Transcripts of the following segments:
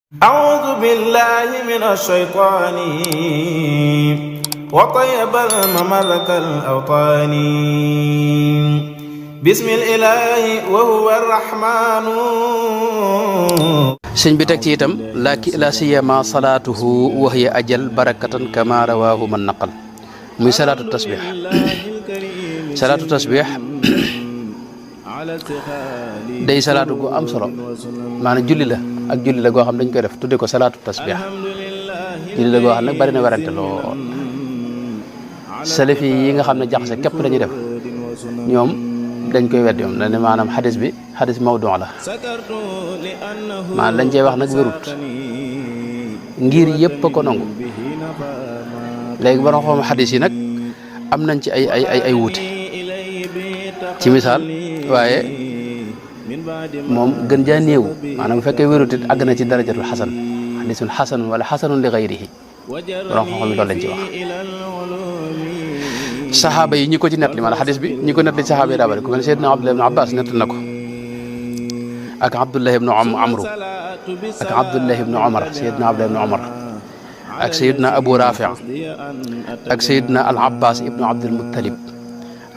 أعوذ بالله من الشيطان وطيب المملك الأوطان بسم الإله وهو الرحمن. sëñ bi teg ci itam la siyama salaatuhu wa hiya ajal barakatan kama rawahu man naqal muy salaatu tasbih. salaatu tasbih day salaatu gu am solo maanaam julli la ak julli la goo xam dañ koy def tudde ko salaatu tasbih. julli la goo xam nag bari na werante lool. salafi yi nga xam ne jaxase képp lañuy def ñoom dañ koy weddi moom dañ ne maanaam xadis mawdu la maanaam dañ cey wax nag wérut ngir yëpp a ko nangu. léegi borom xam xadis yi nag am nañ ci ay wuute ci misaal waaye moom gën jaa néew maanaam bu fekkee wérut it àgg na ci darajatul xasan xadisun xasanun wala xasanun li gayrihi borom xam-xam yi loolu lañ ci wax. saxaaba yi ñi ko ci nettali maanaam xadis bi ñi ko nettali saxaaba yi daa bari ku mel ne Seydina Abdullah ibnu Abbas nettal na ko ak Abdullah ibnu Amru ak Abdullah ibnu Omar Seydina Abdullah ibnu Omar ak Seydina Abu Rafi ak Seydina al Abbas ibnu Abdul Muttalib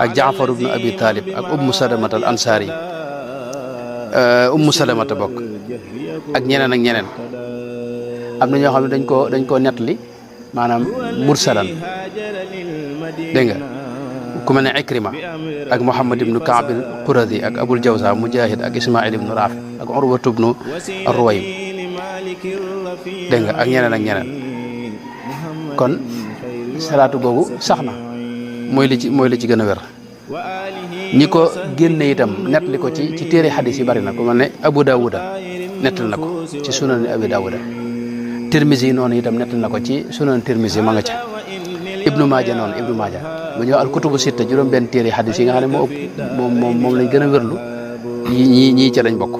ak Jaafar ibnu Abi Talib ak Ummu Salamata al Ansari Ummu Salamata bokk ak ñeneen ak ñeneen. am na ñoo xam ne dañ koo nettali maanaam mursalan dégg nga ku mel ne Ikrima ak Muhammad ibnu Kaab al Quradi ak Abul Jawza Mujahid ak Ismail ibnu Rafi ak Urwatu ibnu Ruwaym dégg nga ak ñeneen ak ñeneen. kon salaatu googu sax na mooy li ci gën a wér. ñi ko génne itam nettali ko ci téere xadis yi bari na ku mel ne Abu Dawuda nettali na ko ci sunan Abi Dawuda. Tirmisi noonu itam nettal na ko ci sunan Tirmisi ma nga ca. Ibnu Maaja noonu Ibnu Maaja bu ñëw al kutubu sitta juróom benn téere xadis yi nga xam ne moo ëpp moom lañ gën a wérlu ñii ca lañ bokk.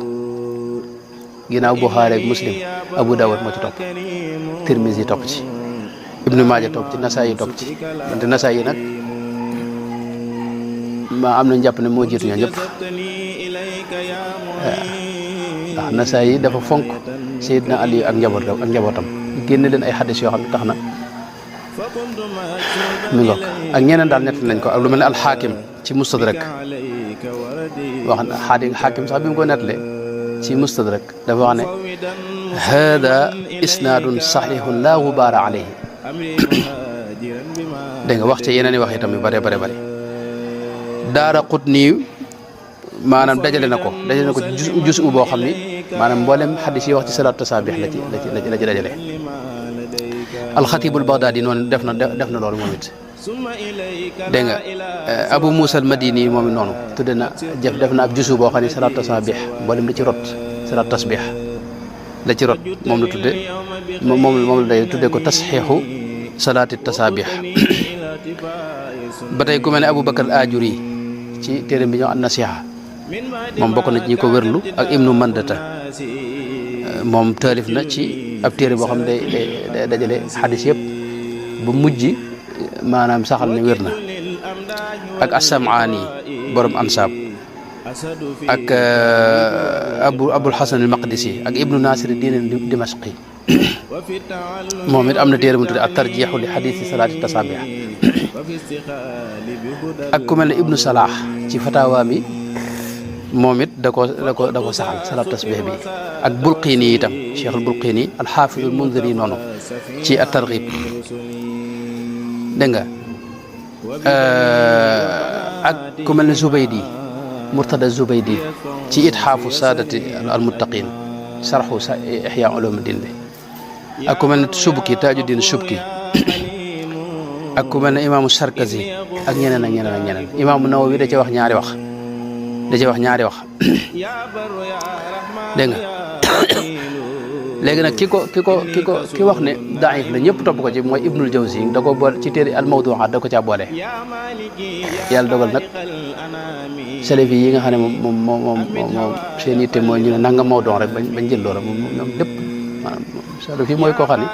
ginnaaw Buxaari ak Muslim Abu Dawud moo ci topp, Tirmisi topp ci, Ibnu Maaja topp ci, Nasaayi topp ci. wante Nasaayi nag ma am nañ jàpp ne moo jiitu ñoo ñëpp ndax Nasaayi dafa fonk Seydina Ali ak njabootam génne leen ay xadis yoo xam ne tax na mi ngoog ak ñeneen daal nett nañ ko ak lu mel ne alxaakim ci mustadrak wax na xaakim sax bi mu ko nettalee ci mustadrak dafa wax ne hada isnaadun saxiixun laa gubaara alayhi dégg nga wax ci yeneen i wax itam yu bare daara Qutni maanaam dajale na ko ci jus boo xam ni maanaam mboolem xadis yi wax ci salaatu tasaabix la ci dajale. alxatibul Bagdaadi noonu def na loolu moom it dégg nga Abu Musa al Madini moom it noonu tudde na def na ab jus boo xam ne salaatu tasaabix mboolem la ci rot salaatu tasbix la ci rot moom la tudde moom la day tudde ko tasxiixu salaati tasaabix. ba tey ku mel ne Abu Bakar al Ajuri ci téere bi ñëw an nasiha moom bokk na ci ñi ko wérlu ak Ibnu Mandata moom taalif na ci ab téere boo xam ne day dajale xadis yëpp ba mujj maanaam saxal ne wér na ak As-Samaani borom ansaab ak Abul Hasan al Maqdisi ak Ibnu Nasir diin Dimashqi moom it am na téere bu tudde ak tarjiixu li xadisi salaati tasaabix ak ku mel ne Ibnu Salah ci fatawa mi moom it da ko saxal salaat tasbih bi ak Bulqiini itam Cheikh al Bulqiini al Xaafid al Mundiri noonu ci at targhib dégg nga ak ku mel ne Zubaydi Murtada Zubaydi ci Itxaafu Saadati al Muttaqin sarxu Ihya Ulumuddin bi ak ku mel ne Subki Taajuddin Subki ak ku mel ne imaamu Sarkazi ak ñeneen imaamu Nawawi da ca wax ñaari wax dégg nga léegi nag ki wax ne daif la ñëpp topp ko ci mooy Ibnul Jawzi da ko boole ci téere al mawduuxaat da ko caa boole. yàlla dogal nag salafi yi nga xam ne moom seen yitte mooy ñu ne nangam mawduu rek bañ jël loola moom ñoom lépp maanaam salafi mooy koo xam ne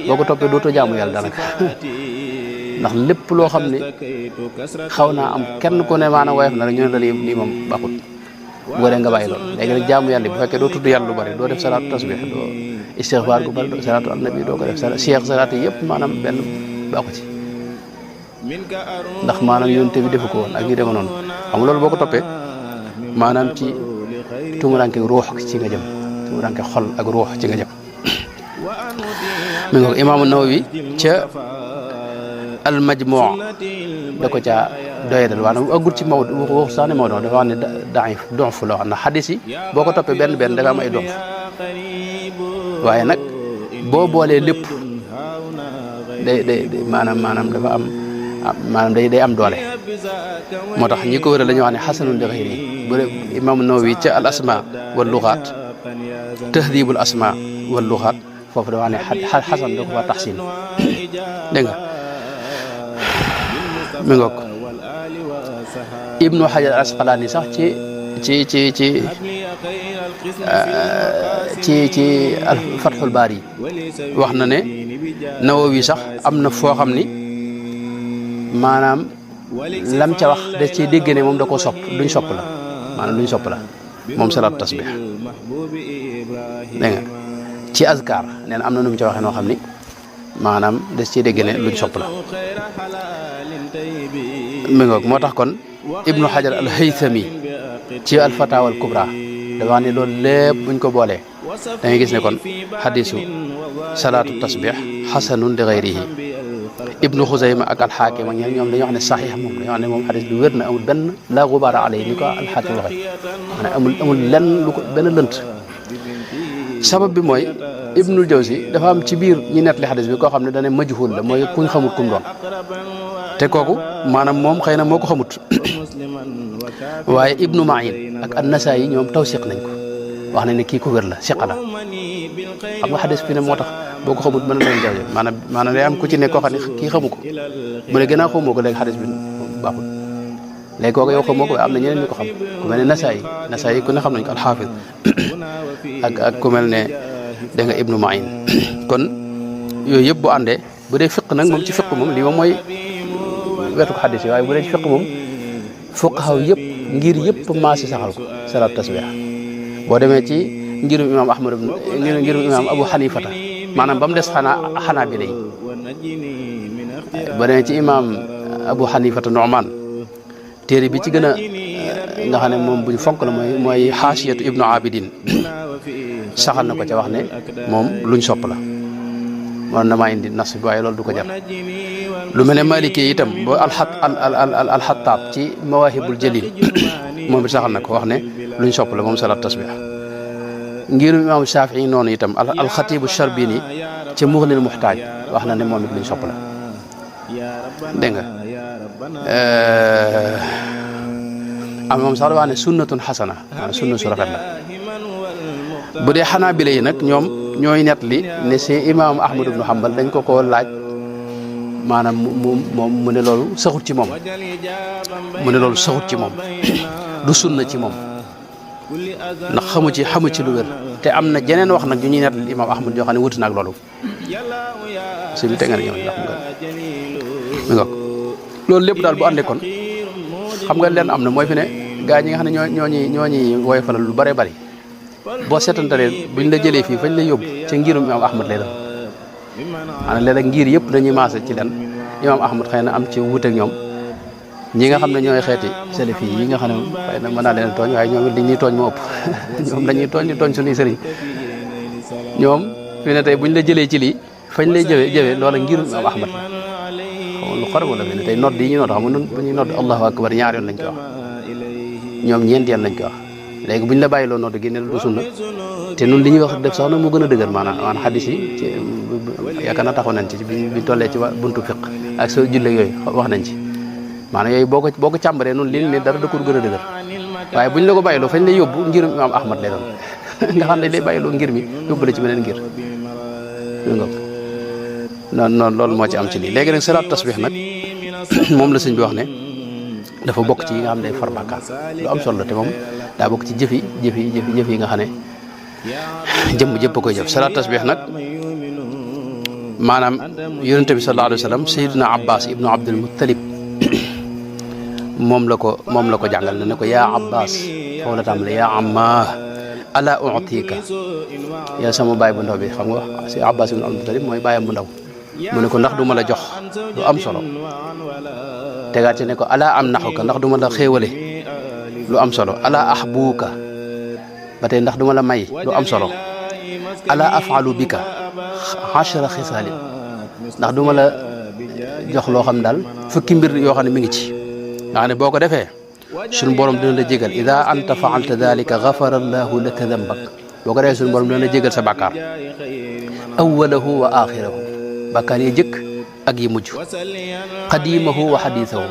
boo ko toppee dootoo jaamu yàlla daanaka ndax lépp loo xam ne xaw naa am kenn ku ne maanaam woyof na rek ñu ne la lii moom baaxul bu ko dee nga bàyyi lool léegi nag jaamu yàlla bu fekkee doo tudd yàlla lu bari doo def salaatu tasbih istixfaar gu bari salaatu ala nabi doo ko def cheikh salaat yi yëpp maanaam benn baaxu ci ndax maanaam yonte bi defu ko woon ak yu deme noonu xam nga loolu boo ko toppee maanaam ci tumuranke ruux ci nga jëm tumuranke xol ak ruux ci nga jëm mi nga ko imaamu Nawawi ca al majmuu da ko caa doyadal maanaam aggut ci Maodo waxu sax ne Maodo dafa wax ne daif donf la wax na xadis yi boo ko toppee benn benn dafa am ay donf waaye nag boo boolee lépp day maanaam dafa am maanaam day am doole moo tax ñi ko wëral dañoo wax ne xasanun li xayri bu dee imaamu Nawawi ca al asma wal luxaat tahdibul asma wal luxaat foofu dafa wax ne xasan da ko fa taxsin dégg nga mi ngoog ibnu xajar asqalaani sax ci al fatxul baari wax na ne Nawawi sax am na foo xam ni maanaam lam ca wax da ci dégg ne moom da koo sopp luñ sopp la maanaam luñ sopp la moom salaatu tasbih dégg nga ci azkar nee na am na nu mu ca waxee noo xam ni maanaam des ci dégg ne luñ sopp la mi ngoog moo tax kon ibnu xajar al haythami ci al fatawa al kubra dafa wax ne loolu lépp buñ ko boolee da ngay gis ne kon xadisu salaatu tasbih xasanun li gayrihi ibnu xusayma ak alxaakim ak ñoom dañoo wax ne saxiix moom dañoo wax ne moom xadis lu wér na amul benn laa gubaara alay ni ko alxaakim waxee xam ne amul lenn lu ko benn lënt sabab bi mooy ibnul jawzi dafa am ci biir ñi nettali xadis bi koo xam ne dane majhul la mooy kuñ xamut kum doon te kooku maanaam moom xëy na moo ko xamut waaye ibnu ma'in ak an-nasaayi ñoom tawsiq nañ ko wax nañ ne kii ko wér la siqa la xam nga xadis bi ne moo tax boo ko xamut mën na leen jaw maanaam day am ku ci ne koo xam ne kii xamu ko bu ne gënaa xamoo ko léegi xadis bi baaxul léegi kooku yow xamoo ko waaye am na ñeneen ñu ko xam ku mel ne nasaayi ku ne xam nañ ko alxaafis ak ku mel ne da nga ibnu ma'in kon yooyu yëpp bu àndee bu dee fiq nag moom ci fiq moom lii moom mooy wetu ko xadis yi waaye bu dee ci fiq moom fuqahaa yëpp ngir yëpp maasi saxal ko salaatu tasbih boo demee ci ngirum imaam ahmad ngirum imaam abu xanifata maanaam ba mu des xanaa bi lay boo demee ci imaam abu xanifata nu'man téere bi ci gën a nga xam ne moom buñ fonk la mooy xaasiyatu ibnu abidin saxal na ko ca wax ne moom luñ sopp la man damaa indi nas bi waaye loolu du ko jar lu mel ne maliki itam boo alxataab ci mawahibul jalil moom it saxal na ko wax ne luñ sopp la moom salaat tasbih ngirum imam shafii noonu itam alxatibu sharbini ci muxnil muxtaaj wax na ne moom it luñ sopp la dégg nga am moom sax da wax ne sunnatun xasana maanaam sunna su rafet la bu dee xanaa bi yi nag ñoom ñooy net li ne si imaam ahmad ibnu hanbal dañ ko laaj maanaam mu ne loolu saxut ci moom du sunna ci moom ndax xamu ci lu wér te am na jeneen wax nag ñu ñuy net li imaam ahmad yoo xam ne wuti naag loolu si bi te nga ne ñëw ndax nga loolu lépp daal bu àndee kon xam nga leen am na mooy fi ne gaa ñi nga xam ne ñoo ñuy woyofalal lu bëree bëri boo seetantalee buñ la jëlee fii fañ la yóbbu ca ngirum imaam ahmad lay doon maanaam léeg-léeg ngir yëpp dañuy maase ci leen imaam ahmad xëy na am ci wuute ak ñoom ñi nga xam ne ñooy xeeti salafi yi nga xam ne xëy na mën naa leen tooñ waaye ñoom it dañuy tooñ moo ëpp ñoom dañuy tooñ suñuy sëriñ ñoom fi ne tey buñ la jëlee ci lii fañ lay jëwee loola ngirum imaam ahmad la xam lu xor wala fi ne tey nodd yi ñu nodd xam nga nun bu ñuy nodd allahu akbar ñaar yoon lañ ko wax ñoom ñeent yoon lañ ko wax léegi buñ la bàyyi loo nodd gi ne du sunna te nun li ñuy wax def sax na moo gën a dëgër maanaam xadis yi ci yaakaar naa taxaw nañ ci bi tollee ci buntu fiq ak soo julle yooyu wax nañ ci maanaam yooyu boo ko càmbaree nun li ne dara da ko gën a dëgër waaye buñ la ko bàyyiloo fañ lay yóbbu ngirum imaam ahmad lay doon nga xam ne lay bàyyiloo ngir mi yóbbu la ci beneen ngir noonu loolu moo ci am ci lii léegi nag salaat tasbih nag moom la sëñ bi wax ne dafa bokk ci yi nga xam ne day far bàkkaar lu am solo la te moom daa bokk ci jëf yi nga xam ne jëmm jëpp a koy jëf salaat tasbih nag maanaam yonente bi sallallahu alayhi wa sallam sayyidina abbas ibnu abdul muttalib moom la ko jàngal ne ko yaa abbas foofu la tàmbale yaa amma ala u'tika yaa sama baay bu ndaw bi xam nga si Abbas ibn Abdul Muttalib mooy baayam bu ndaw mu ne ko ndax du ma la jox lu am solo tegaat ci ne ko ala am naxuka ndax du ma la xéewale lu am solo ala ahbuuka ba tey ndax du ma la may lu am solo ala af'alu bika 10 xisaalin ndax du ma la jox loo xam daal fukki mbir yoo xam ne mi ngi ci nga xam ne boo ko defee suñu borom dina la jégal ida anta faalta dalika gafara allahu laka dambak boo ko defee suñu borom dina la jégal sa bàkkaar awalahu wa axirahu bàkkaar yi jëkk ak yi mujj qadimahu wa xadiisahu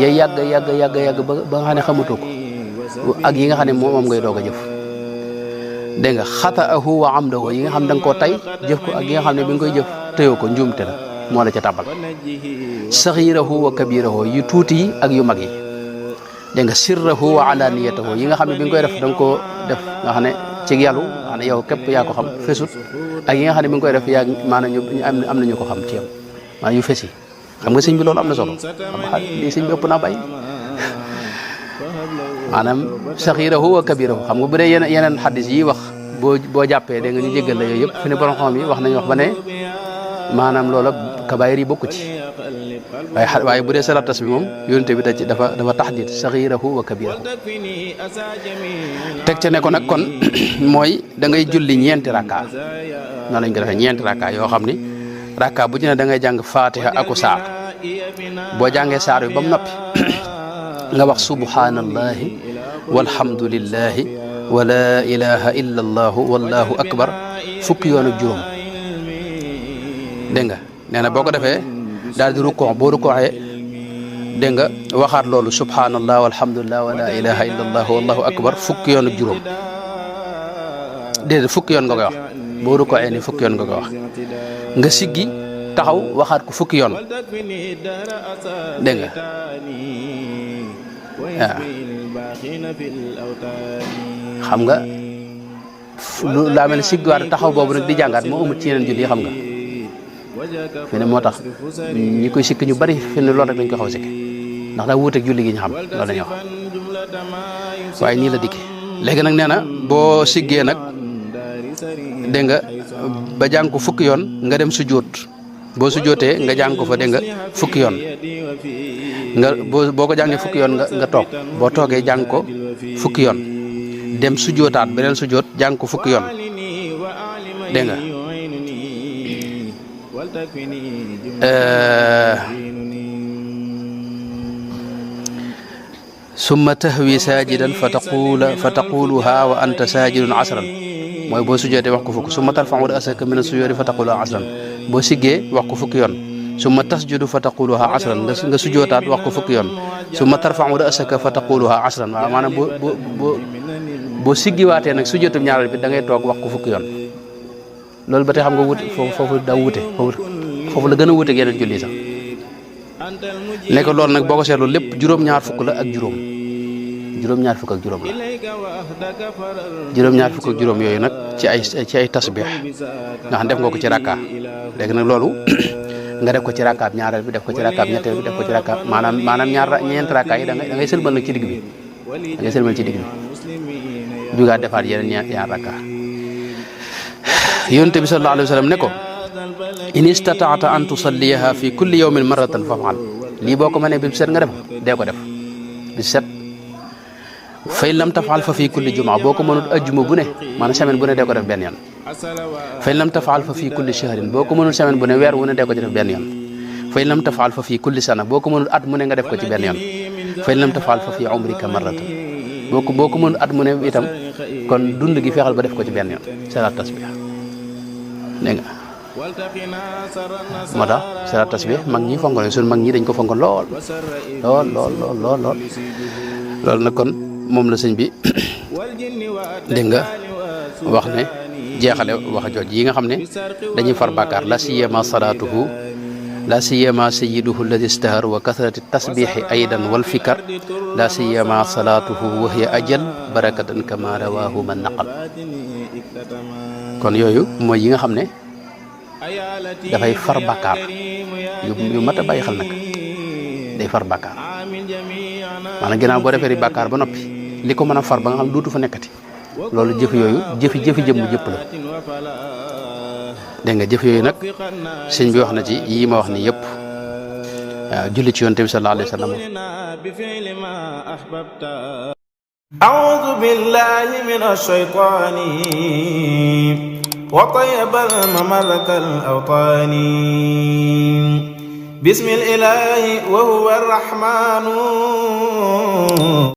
ya yàgg ba nga xam ne xamatoo ko ak yi nga xam ne moom ngay doog a jëf dégg nga xataahu wa amdahu yi nga xam ne da nga koo tay jëf ko ak yi nga xam ne bi nga koy jëf tëyoo ko njuumte la moo la ca tàbbal saxirahu wa kabirahu yu tuuti yi ak yu mag yi dégg nga sirrahu wa alaniyatahu yi nga xam ne bi nga koy def da nga koo def nga xam ne ci yàllu nga xam ne yow képp yaa ko xam fesut ak yi nga xam ne bi nga koy def yaa maanaam ñu am na ñu ko xam ci yow maanaam yu fes yi xam nga sëñ bi loolu am na solo xam nga lii sëñ bi ëpp naa bàyyi maanaam saxirahu wa kabirahu xam nga bu dee yeneen xaddis yi wax boo jàppee dégg nga ñu jéggal la yooyu yëpp fi ne borom xam yi wax nañu wax ba ne maanaam loola kabaayir yi bokku ci waaye bu dee salatas bi moom yonent bi dafa taxdiid saxirahu wa kabirahu teg ca ne ko nag kon mooy da ngay julli ñeenti rakka noonu lañ ko defee ñeenti rakka yoo xam ni rakka bu ci ne da ngay jàng fatiha aku saar boo jàngee saar bi ba mu noppi nga wax subhanallahi walhamdulillahi wa la ilaha illa allahu wallahu akbar fukki yoon ak juróom dégg nga nee na boo ko defee daal di rukkoo boo rukkooxee dégg nga waxaat loolu subhanallah walhamdulillah wa la ilaha illa allah wallahu akbar fukki yoon ak juróom déedéet fukki yoon nga koy wax boo rukkooxee ni fukki yoon nga koy wax nga siggi taxaw waxaat ko fukki yoon dégg nga waaw xam nga lu laa mel ne siggiwaat taxaw boobu nag di jàngaat moo amut ci yeneen julli xam nga fi ne moo tax ñi koy sikk ñu bari fi ne loolu rek lañ ko xaw sikk ndax daa wuuteeg julli gi ñu xam loolu la ñuy wax waaye nii la dikkee léegi nag nee na boo siggee nag dégg nga ba jàng ko fukki yoon nga dem sujjóot boo sujjóotee nga jàng ko fa dégg nga fukki yoon nga boo ko jàngee fukki yoon nga toog boo toogee jàng ko fukki yoon dem sujjóotaat beneen sujjóot jàng ko fukki yoon dégg nga summa tahwi sajidan fa taquluha wa anta sajidun asran mooy boo sujjootee wax ko fukk summa tarfa'u ra'saka min as-sujudi fa taquluha asran boo siggee wax ko fukki yoon summa tasjudu fa taquluha asran nga sujjootaat wax ko fukki yoon summa tarfa'u ra'saka fa taquluha asran waaw maanaam boo siggiwaatee nag sujjootum ñaareel bi da ngay toog wax ko fukki yoon loolu ba tey xam nga wute foofu daa wute foofu la gën a wuteeg yeneen julli sax nekk loolu nag boo ko seetlu lépp juróom-ñaar fukk la ak juróom juróom-ñaar fukk ak juróom la juróom-ñaar fukk ak juróom yooyu nag ci ay tasbix nga xam def nga ko ci rakka léegi nag loolu nga def ko ci rakkaab ñaareel bi def ko ci rakkaab ñetteel bi def ko ci rakkaab maanaam ñeent rakka yi da ngay sëlmal nag ci digg bi da ngay sëlmal ci digg bi jugaat defaat yeneen ñaar rakka yonent bi sallallahu alayhi wa sallam ne ko in istataata an tusalliyaha fi kulli yawmin marratan faf'al lii boo ko mënee bis set nga def dee ko def bis set fa in lam taf'al fa fi kulli jumaa boo ko mënul ajjuma bu ne maanaam semaine bu ne dee ko def benn yoon fa in lam taf'al fa fi kulli shahrin boo ko mënul semaine bu ne weer wu ne dee ko ci def benn yoon fa in lam taf'al fa fi kulli sana boo ko mënul at mu ne nga def ko ci benn yoon fa in lam taf'al fa fi umrika marratan boo ko mënul at mu ne itam kon dund gi fexal ba def ko ci benn yoon salaat tasbih dégg nga moo tax salaat tasbih mag ñi fonkoon suñu mag ñi dañ ko fonkoon lool loolu nag kon moom la sëñ bi dégg nga wax ne jeexale wax jooj yi nga xam ne dañuy far bàkkaar la siyama salaatuhu la siyama sayyiduhu alladi istahar wa kasrati tasbihi aydan wal fikar la siyama salaatuhu wa hiya ajal barakatan kama rawahu man naqal kon yooyu mooy yi nga xam ne dafay far bàkkaar yu mat a bàyyi xel nag day far bàkkaar maanaam ginnaaw boo defee bàkkaar ba noppi li ko mën a far ba nga xam duutu fa nekkati loolu jëf yooyu jëfi jëmm jëpp la dégg nga jëf yooyu nag sëñ bi wax na ci yii ma wax ni yëpp waaw julli ci yonent bi sallallahu alayhi wa sallam أعوذ بالله من الشيطان وطيب المملك الأوطان بسم الإله وهو الرحمن